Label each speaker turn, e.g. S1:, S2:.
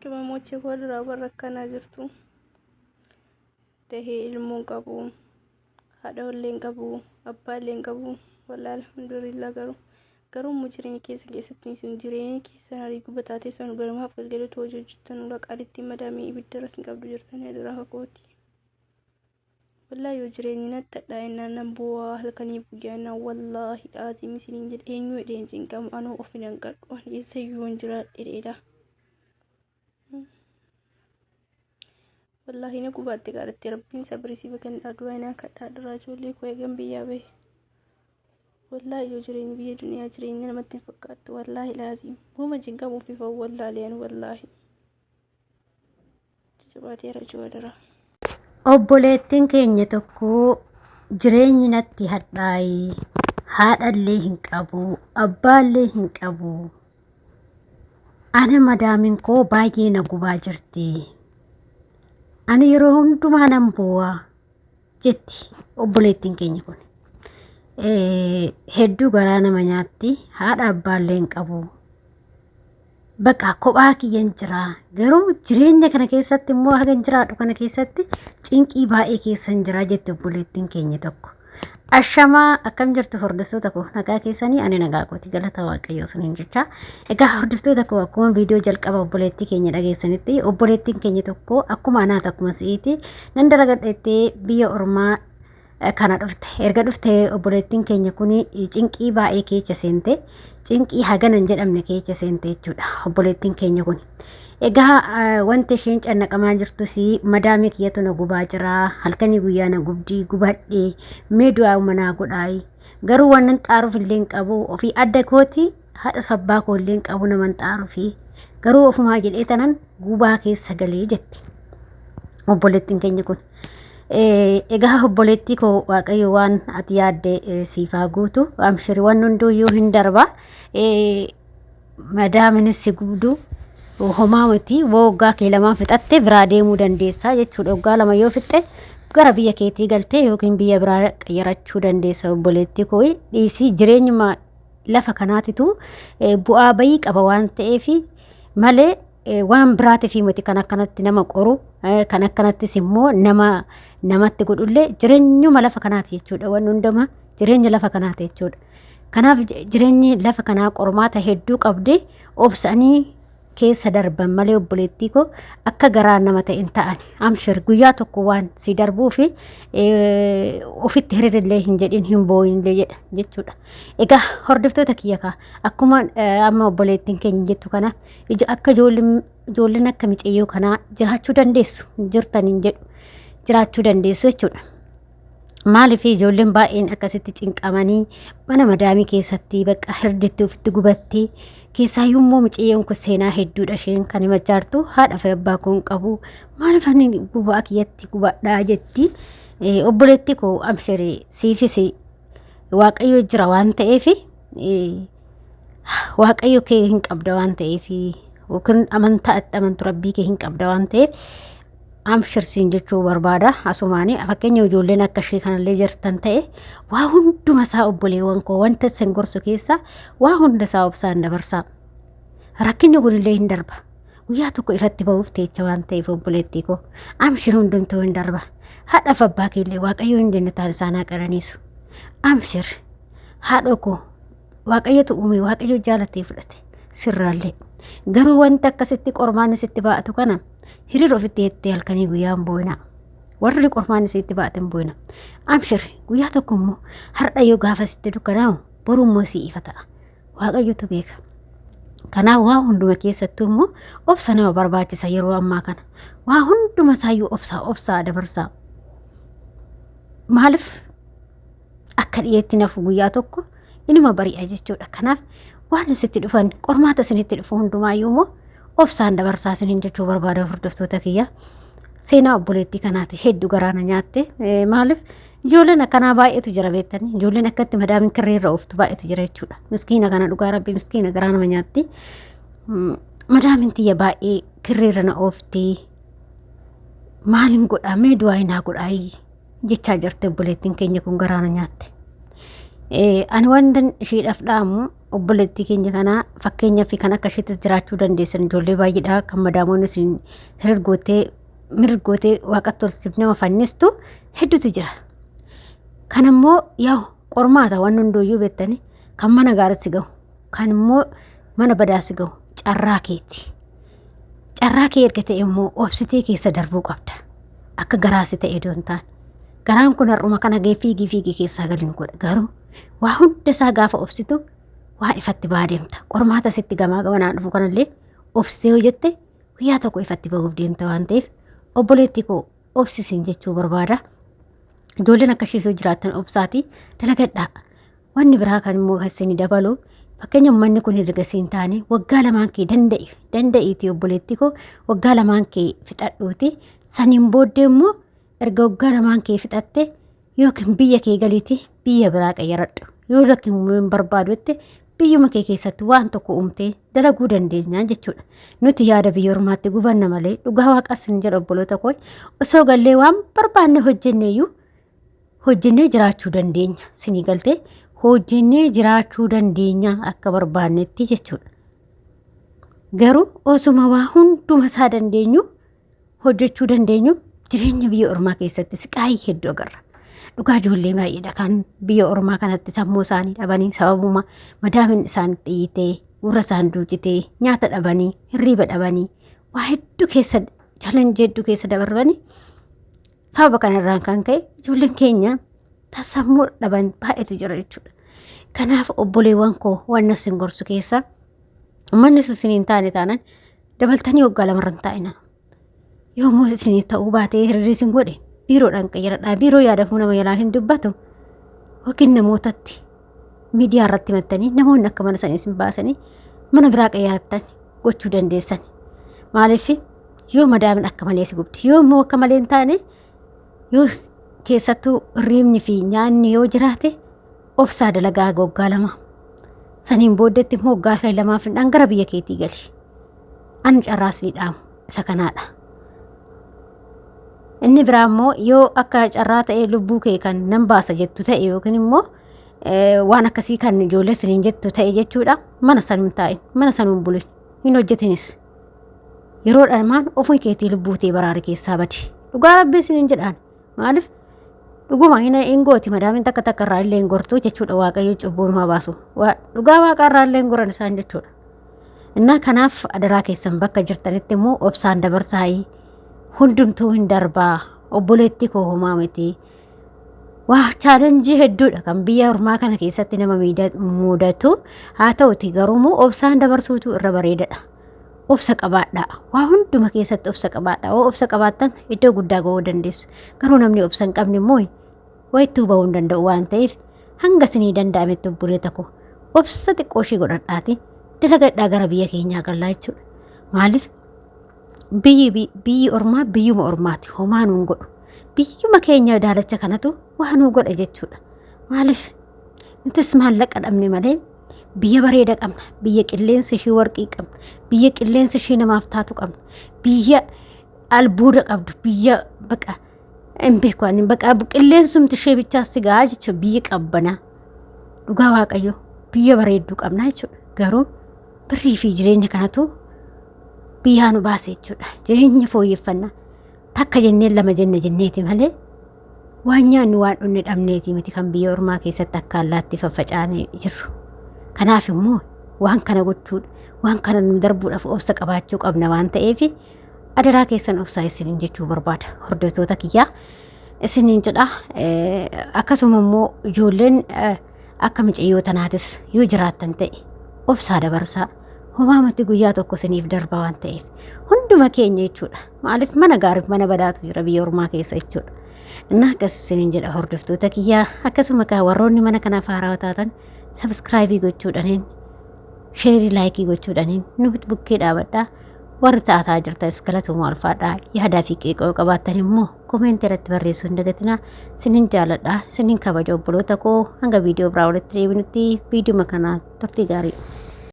S1: Qimamochee koo duraa warra akkanaa jirtu dahee ilmoo hin qabu haadha illee hin qabu abbaa illee hin qabu wallaahi alhamdulillah garuu garuu immoo jireenya keessa keessatti isin jireenya keessan harii gubataa teessan garmaaf galgalatu hojii hojjettan ula qaalitti madaamii ibidda irra isin qabdu jirtanii duraa kakooti. Wallaahi yoo jireenyi natti hadhaa'e nan boo'aa halkanii guyyaa naan wallaahi aziim isiniin jedhe eenyu jedhee hin cinqamu anuu of hin hanqadhu ani eessayyuu hin jiraadhe dheedha. Wallaahi na gubaatte gaaritti rabbiin sabrii si bagan du'aa inaa kadhaa dhiraa ijoollee koo eegan biyyaa bahe. Wallaahi yoo jireenyi biyya duniyaa jireenya namatti hin fakkaattu wallaahi laaziim hooma cinqamu ofiif wallaalee ani wallaahi. Jajjabaateera jiru adaraa.
S2: Obboleettiin keenya tokko jireenyi natti hadhaaye, haadhallee hin qabu, abbaallee hin qabu. Ana madaamin koo baay'ee na gubaa jirti. Ani yeroo hundumaa nan boo'a jetti obboleettiin keenya kun. Hedduu garaa nama nyaatti, haadha abbaallee hin qabu. Baqa kophaa kiyyan jira. Garuu jireenya kana keessatti immoo hagan jiraadhu kana keessatti cinqii baay'ee keessan jira jette obboleettiin keenya tokko. Ashamaa akkam jirtu hordoftoota koo nagaa keessanii ani nagaa kooti galata waaqayyoo suniin jecha. Egaa hordoftoota koo akkuma viidiyoo jalqaba obboleettii keenya dhageessanitti obboleettiin keenya tokko akkuma anaati akkuma si'iiti nan dalagadha jettee biyya ormaa kana dhufte. Erga dhufte obboleettiin keenya kun cinqii baay'ee keessa seente. Cinqii hagana hin jedhamne keessa seente jechuudha obboleettiin keenya kun. Egaa wanti isheen cannaqamaa jirtus madaamii kiyyatu na gubaa jira. Halkanii guyyaa na gubdii gubadhe mee du'aa manaa godhaayi. Garuu waan nan xaaruuf illee hin qabu ofii adda kooti haadha abbaa koo illee hin qabu naman xaaruufi. Garuu ofumaa jedhee tanan gubaa keessa galee jette obboleettiin keenya kun. Egaa obboleettii koo Waaqayyo waan ati yaadde siif haa guutu. Amshiri waan hunduuyyuu hin darba. Madaaminis si gubdu homaa miti. Waggaa kee lamaan fixatte biraa deemuu dandeessa jechuudha. Waggaa 2 yoo fixxe gara biyya keetii galtee yookiin biyya biraa qayyarachuu dandeessa obboleettii koo. Dhiisii jireenyuma lafa kanaatitu bu'aa bayii qaba waan ta'eef malee waan biraatiif miti kan akkanatti nama qoru kan akkanattis immoo nama namatti godhullee jireenyuma lafa kanaati jechuudha. Wanni hundumaa jireenya lafa kanaati jechuudha. Kanaaf jireenyi lafa kanaa qormaata hedduu qabdi obsanii keessa darban malee obboleettii koo akka garaa nama ta'e hin ta'an. Amshir guyyaa tokko waan si darbuu fi ofitti hiriirillee hin jedhin hin boo'inillee jedha jechuudha. Egaa hordoftoota kiyya kaa akkuma amma obboleettiin keenya jettu kana ija akka ijoolleen akka micayyoo kanaa jiraachuu dandeessu jirtan hin jedhu jiraachuu dandeessu jechuudha. Maaliif ijoolleen baay'een akkasitti cinqamanii mana madaamii keessatti bakka hirditti ofitti gubattee keessaayyuu immoo micayyoon kun seenaa hedduudha isheen kan himachaa jirtu haadha fi abbaa koo hin qabu maaliif ani gubaa kiyyatti gubadhaa jetti. Obboleetti koo amshirii siifis waaqayyo jira waan ta'eef waaqayyo kee hin qabda waan ta'eef yookiin amantaa itti amantu rabbii kee hin qabda waan ta'eef amshir siin jechuu barbaada asumaanii fakkeenya ijoolleen akka ishee kanallee jirtan ta'e waa hunduma isaa obboleewwan koo wanta isin gorsu keessa waa hunda isaa obsaan dabarsaa rakkinni kunillee hin darba guyyaa tokko ifatti ba'uuf teecha waan ta'eef obboleettii koo amshir hundumtuu hin darba haadhaaf abbaa keellee waaqayyo hin jennataan isaan haa qananiisu amshir haadhoo koo Waaqayyotu uume waaqayyo jaalatee fudhate sirraallee. Garuu wanti akkasitti qormaanni sitti baa'atu kana hiriira ofitti jettee halkanii guyyaa hin boo'inaa. Warri qormaanni sitti baa'ate hin boo'ina. Amshir guyyaa tokko immoo har'a yoo gaafa sitti dukkanaa'u boru immoo si ifa ta'a. Waaqayyotu beeka. Kanaaf waa hunduma keessattuu immoo obsa nama barbaachisa yeroo ammaa kana. Waa hunduma isaayyuu obsaa obsaa dabarsaa. Maaliif akka dhiyeetti nafu guyyaa tokko inuma bari'a jechuudha. Kanaaf waan isitti dhufan qormaata isinitti dhufu hundumaayyuu immoo obsaan dabarsaa isiniin jechuu barbaada hordoftoota kiyya. Seenaa obboleettii kanaati hedduu garaa na nyaatte. Maaliif ijoolleen akkanaa baay'eetu jira beektanii ijoolleen akkatti madaamin kirree irra ooftu baay'eetu jira jechuudha. Miskiina kana dhugaa rabbi miskiina garaa nama nyaatti. Madaamin tiyya baay'ee kirree irra na oofti. Maalin godhaa mee du'aa hinaa godhaa jechaa jirti obboleettiin keenya kun garaa na nyaatte. Ani wanta isheedhaaf dhaamu Obboleettii keenya kanaa fakkeenyaa fi kan akka isheettis jiraachuu dandeessan ijoollee baay'eedha kan madaamoonni isin hirgootee mirgootee waaqatti ol siif nama fannistu hedduutu jira. Kan immoo yaa qormaata waan hunduuyyuu beektanii kan mana gaariitti gahu kan immoo mana badaas gahu carraa keeti. Carraa kee erga ta'e immoo obsitee keessa darbuu qabda. Akka garaasi ta'e osoo hin taane. Garaan kun har'uma kana gahee fiigii fiigii keessaa gali nu godha. Garuu waa hunda isaa gaafa obsitu waa ifatti ba'aa deemta. Qormaata sitti gamaa gamanaan dhufu kanallee obsitee hojjette guyyaa tokko ifatti bahuuf deemta waan ta'eef obboleettii koo obsisiin jechuu barbaada. Ijoolleen akka ishee soo jiraattan obsaati dalagadhaa. Wanni biraa kan immoo kan isin dabalu fakkeenya manni kun erga siin taane waggaa lamaan kee danda'i danda'iitii obboleettii koo waggaa lamaan kee fixadhuuti saniin booddee immoo erga waggaa lamaan kee fixatte yookiin biyya kee galiitii biyya biraa qayyaradhu yoo lakki hin barbaadutti biyyuma kee keessatti waan tokko uumtee dalaguu dandeenya jechuudha. Nuti yaada biyya ormaatti gubanna malee dhugaa waaqas hin jedhu obboloota koo osoo gallee waan barbaanne hojjenneeyyuu hojjennee jiraachuu dandeenya. Sinii galtee hojjennee jiraachuu dandeenya akka barbaannetti jechuudha. Garuu osuma waa hunduma isaa dandeenyu hojjechuu dandeenyu jireenya biyya ormaa keessatti siqaayii hedduu agarra. Dhugaa ijoollee baay'eedha kan biyya ormaa kanatti sammuu isaanii dhabanii sababuma madaamin isaanitti iyyitee gurra isaan duucitee nyaata dhabanii hirriiba dhabanii waa hedduu keessa chalenjii hedduu keessa dabarbanii sababa kanarraan kan ka'e ijoolleen keenya sammuu dhaban baay'eetu jira jechuudha. Kanaaf obboleewwan koo waan isin gorsu keessa manni sun isin hin taane taanaan dabaltanii waggaa lamarra hin taa'ina. Yommuu isin ta'uu baatee hirrii isin godhe biiroodhaan qayyaradhaa. Biiroo yaadafuu nama yalaa hin dubbatu yookiin namootatti miidiyaa irratti maxxanii namoonni akka mana sanii isin baasanii mana biraa qayyarattan gochuu dandeessan. Maaliif yoo madaamin akka malee si gubdi yoo immoo akka malee hin taane yoo keessattuu hirriibni fi nyaanni yoo jiraate obsaa dalagaa waggaa lama saniin booddeetti immoo waggaa lamaaf hin gara biyya keetii gali. Ani carraa sii dhaamu isa kanaadha. Inni biraa immoo yoo akka carraa ta'e lubbuu kee kan nan baasa jettu ta'e yookiin immoo waan akkasii kan ijoollee siniin jettu ta'e jechuudha. Mana sanuun taa'in mana sanuun bulin hin hojjetinis. Yeroo dhamaan ofii keetii lubbuu tee baraare keessaa badi. Dhugaa rabbii siniin jedhaan maaliif dhuguma hin gooti madaamin takka takka irraa illee hin gortu jechuudha waaqayyo cubbuu nu haa baasu. Dhugaa waaqa irraa illee hin goran isaan jechuudha. Innaa kanaaf adaraa keessan bakka jirtanitti immoo obsaan dabarsaayii hundumtuu hin darbaa obboleettii koo homaa miti. Waa chaalenjii hedduudha kan biyya ormaa kana keessatti nama mudatu haa ta'uti garuu immoo obsaan dabarsuutu irra bareedadha. Obsa qabaadhaa waa hunduma keessatti obsa qabaadhaa yoo obsa qabaattan iddoo guddaa ga'uu dandeessu garuu namni obsa hin qabne immoo wayittuu ba'uu hin danda'u waan ta'eef hanga isinii danda'ametti obboleetta koo obsa xiqqoo ishii godhadhaati dalagadhaa gara biyya keenyaa galaa jechuudha. Maaliif biyyi biyyi ormaa biyyuma ormaati homaa nuun godhu biyyuma keenya daalacha kanatu waa nuu godha jechuudha. Maaliif nutis maallaqa dhabne malee biyya bareeda qabna biyya qilleensa ishii warqii qabna biyya qilleensa ishii namaaf taatu qabna biyya albuuda qabdu biyya baqa hin beeku ani baqa qilleensumti ishee bichaa si gahaa jechuudha biyya qabbanaa dhugaa waaqayyo biyya bareedduu qabna jechuudha garuu birrii fi jireenya kanatu biyyaa nu baase jechuudha jireenya fooyyeffannaa takka jennee lama jenne jenneeti malee waan nyaannu waan dhunne dhabneeti miti kan biyya ormaa keessatti akka allaatti faffacaanee jirru. Kanaaf immoo waan kana gochuudha waan kana nu darbuudhaaf obsa qabaachuu qabna waan ta'eef adaraa keessan obsaa isiniin jechuu barbaada hordoftoota kiyyaa isiniin jedha akkasuma immoo ijoolleen akka micayyoo tanaatis yoo jiraattan ta'e obsaa dabarsaa homaamatti guyyaa tokko isiniif darba waan ta'eef hunduma keenya jechuudha maaliif mana gaariif mana badaatu jira biyya ormaa keessa jechuudha. Innaa akkas isiniin jedha hordoftoota kiyyaa akkasuma kaa warroonni mana kanaaf haarawaa taatan sabskraayibii gochuudhaniin sheerii laayikii gochuudhaniin nu bukkee dhaabadhaa warri taataa jirtanis galatoomaa ulfaadhaa yaadaa fi qeeqoo qabaattan immoo koomeentii irratti barreessuu hin dagatinaa isinin jaaladha isinin kabaja obboloota koo hanga viidiyoo biraa walitti deebinutti viidiyoo kanaa turtii gaarii.